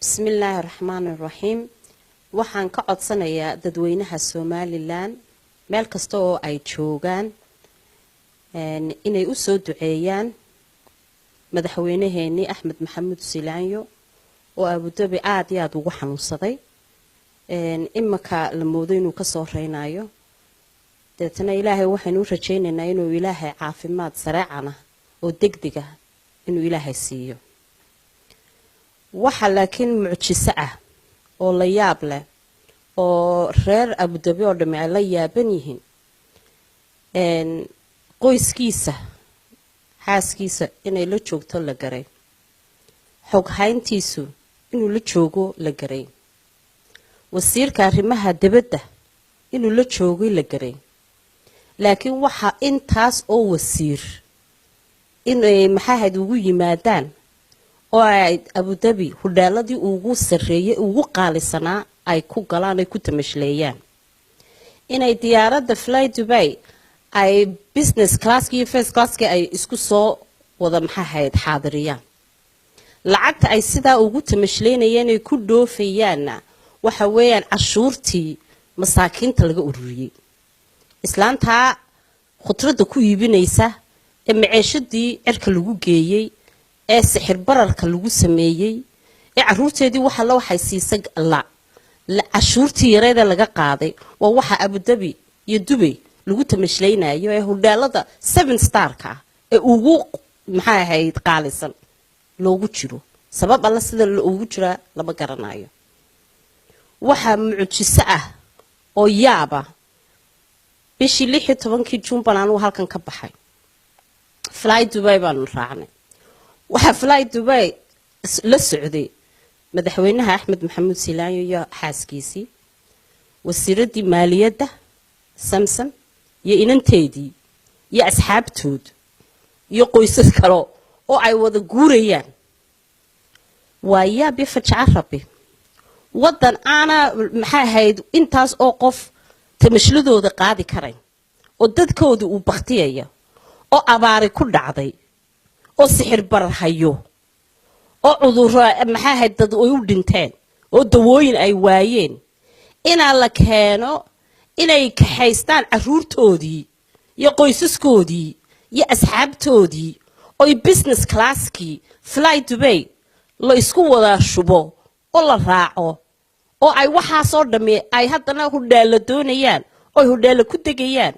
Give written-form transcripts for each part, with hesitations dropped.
Bismillaahi raxmaani raxiim. Waxaan ka codsanayaa dadweynaha Somaliland meel kasta oo ay joogaan inay u soo duceeyaan madaxweynaheenii Axmed Maxamuud Silaanyo oo Abudabi aada iyo aada ugu xanuunsaday, imika la moodo inuu kasoo reynayo. Deetana Ilaahay waxaynu u rajaynaynaa inuu Ilaahay caafimaad sareecana oo degdeg ah inuu Ilaahay siiyo. Waxa laakiin mucjiso ah oo la yaab leh oo reer Abudabi oo dhami ay la yaaban yihiin, qoyskiisa, xaaskiisa inay la joogto la garay, xoghayntiisu inuu la joogo la garay, wasiirka arrimaha dibadda inuu la joogay la garay, laakiin waxa intaas oo wasiir inay maxaahayd ugu yimaadaan oo ay Abudabi hudheeladii ugu sarreeyey, ugu qaalisanaa ay ku galaan, ay ku tamashleeyaan, inay diyaaradda Fly Dubai ay business classki iyo first classki ay isku soo wada maxaahayd xaadiriyaan, lacagta ay sidaa ugu tamashleynayeen ay ku dhoofayaanna waxa weeyaan cashuurtii masaakiinta laga ururiyey, islaantaa khudradda ku iibinaysa ee maceeshadii cirka lagu geeyey, ee sixir bararka lagu sameeyey, ee caruurteedii waxa la waxay siisay la cashuurtii yareeda laga qaaday, waa waxa Abudabi iyo Dubay lagu tamashlaynayo ee hudheelada seven starka ah ee ugu maxay ahayd qaalisan loogu jiro. Sabab alla sida loogu jiraa lama garanayo. Waxaa mucjiso ah oo yaaba, bishii 16-kii Juun baan anugu halkan ka baxay, Fly Dubai baanu raacnay. Waxaa Fly Dubai la socday madaxweynaha Axmed Maxamuud Silaanyo iyo xaaskiisii, wasiiraddii maaliyadda Samsam iyo inanteedii iyo asxaabtood iyo qoysas kale oo ay wada guurayaan. Waa yaab iyo fajaca rabbi. Waddan aana maxay ahayd intaas oo qof tamashladooda qaadi karayn, oo dadkooda uu baktiyaya, oo abaari ku dhacday, oo sixir barar hayo, oo cudurro maxay ahayd dad ay u dhinteen, oo dawooyin ay waayeen, inaa la keeno inay kaxaystaan caruurtoodii iyo qoysaskoodii iyo asxaabtoodii oy business classkii Fly Dubai la isku wada shubo oo la raaco, oo ay waxaasoo dhammi ay haddana hudheella doonayaan, ooy hudheella ku degayaan,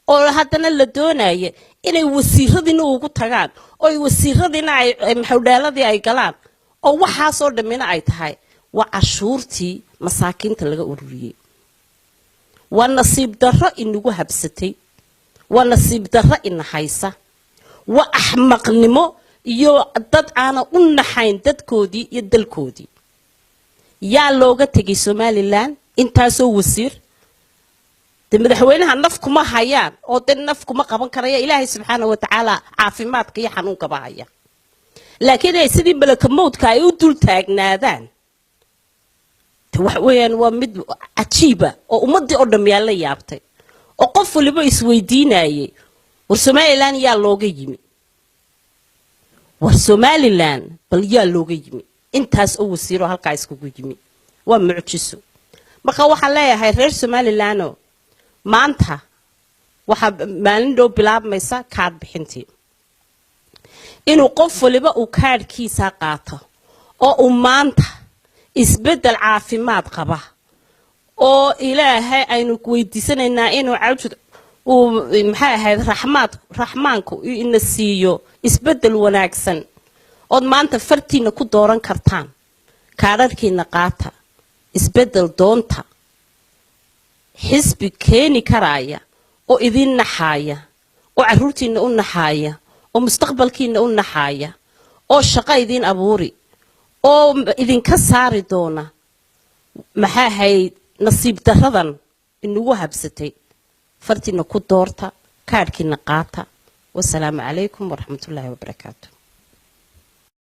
oo haddana la doonaya inay wasiiradiina ugu tagaan, ooy wasiiradiina ay hudheeladii ay galaan, oo waxaasoo dhammina ay tahay waa cashuurtii masaakiinta laga ururiyey. Waa nasiib darro inagu habsatay, waa nasiib darro ina haysa, waa axmaqnimo iyo dad aana u naxayn dadkoodii iyo dalkoodii. Yaa looga tegay Somaliland intaasoo wasiir? De madaxweynaha naf kuma hayaan oo de naf kuma qaban karaya. Ilaahay subxaana wa tacaala caafimaadka iyo xanuunkaba haya, laakiin ay sidii malaka mowdka ay u dul taagnaadaan de waxa weeyaan waa mid cajiiba oo ummaddii oo dham yaa la yaabtay, oo qof waliba isweydiinayay: war Somaliland yaa looga yimi? War Somaliland bal yaa looga yimi intaas oo wasiiroo halkaa iskugu yimi? Waa mucjiso. Marka waxaan leeyahay reer Somaliland, maanta waxaa maalin dhow bilaabmaysa kaadh bixintii, inuu qof waliba uu kaadhkiisa qaato oo uu maanta isbeddel caafimaad qaba oo Ilaahay aynu weydiisanaynaa inuu cawjud uu maxay ahayd raxmaad raxmaanku ina siiyo isbeddel wanaagsan ood maanta fartiina ku dooran kartaan. Kaadharkiina qaata, isbeddel doonta, xisbi keeni karaaya oo idin naxaaya, oo carruurtiina u naxaaya, oo mustaqbalkiina u naxaaya, oo shaqo idiin abuuri, oo idinka saari doona maxaa ahayd nasiib daradan inagu habsatay. Fartiina ku doorta, kaadhkiina qaata. Wasalaamu calaykum waraxmatullaahi wabarakaatu.